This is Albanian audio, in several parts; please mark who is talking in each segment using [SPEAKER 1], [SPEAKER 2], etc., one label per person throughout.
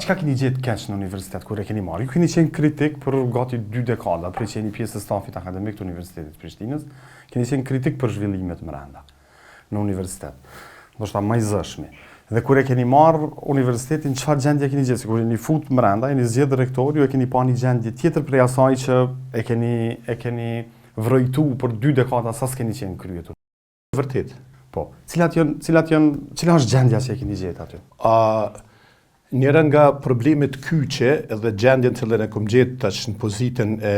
[SPEAKER 1] Çka keni gjetë keq në universitet kur e keni marrë? Ju keni qenë kritik për gati dy dekada, prej që jeni pjesë e stafit akademik të Universitetit të Prishtinës, keni qenë kritik për zhvillimet mrenda në universitet. Ndoshta më i zëshmi. Dhe kur e keni marrë universitetin, çfarë gjendje keni gjetë? Sikur jeni fut mrenda, jeni zgjedh rektor, ju e keni pa një gjendje tjetër prej asaj që e keni e keni vrojtu për dy dekada sa s'keni qenë n'krye të
[SPEAKER 2] Vërtet.
[SPEAKER 1] Po. Cilat janë, cilat janë, cila është gjendja që e keni gjetë aty?
[SPEAKER 2] A njëra nga problemet kyçe edhe gjendjen të cilën e kom gjetë tash në pozitën e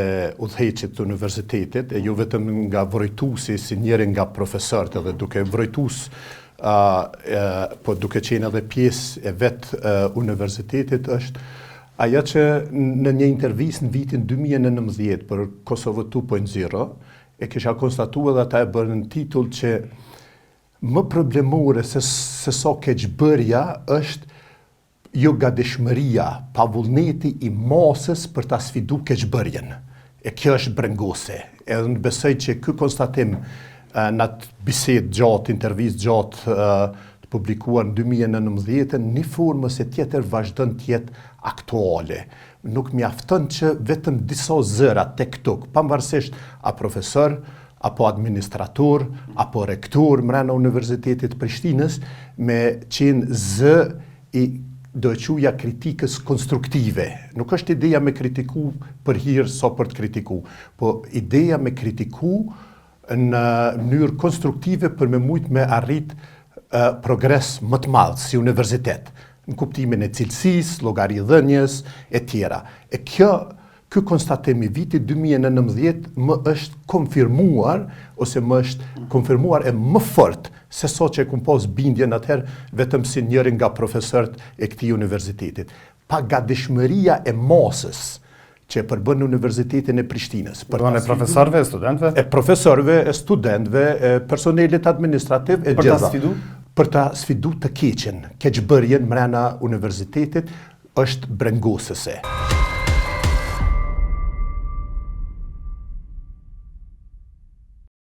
[SPEAKER 2] udhëheqit të universitetit, e jo vetëm nga vrojtuesi si njëri nga profesorët edhe duke vrojtus a, e, po duke qenë edhe pjesë e vetë universitetit është ajo që në një intervistë në vitin 2019 për Kosovo 2.0 E kisha konstatu edhe ata e bërën në titull që më problemore se, se sa keqbërja është jo gatishmëria, pa vullneti i masës për ta sfidu keqbërjen. E kjo është brengose. Edhe unë besoj që ky konstatim në atë bisedë gjatë, intervistë gjatë të publikuar në 2019, një formë ose tjetër vazhdon të jetë aktuale. Nuk mjafton që vetëm disa zëra tek-tuk, pavarësisht a profesor, apo administrator, apo rektor mrena Universitetit të Prishtinës, me qenë zë i do e quja kritikës konstruktive. Nuk është ideja me kritiku për hir sa për të kritiku, po ideja me kritiku në mënyrë konstruktive për me mujt me arrit progres më të madh si universitet, në kuptimin e cilësisë, llogaridhënies e tjera. E kjo ky konstatim i vitit 2019 më është konfirmuar ose më është konfirmuar e më fort se sa që e kum pas bindjen atëherë vetëm si njëri nga profesorët e këtij universitetit. Pagatishmëria e masës që e përbën Universitetin e Prishtinës.
[SPEAKER 1] Për e profesorëve e studentëve?
[SPEAKER 2] E profesorëve, e studentëve, e personelit administrativ e
[SPEAKER 1] gjitha. Për ta sfidu?
[SPEAKER 2] Për ta sfidu të keqen, keqbërjen mrena universitetit është brengosëse.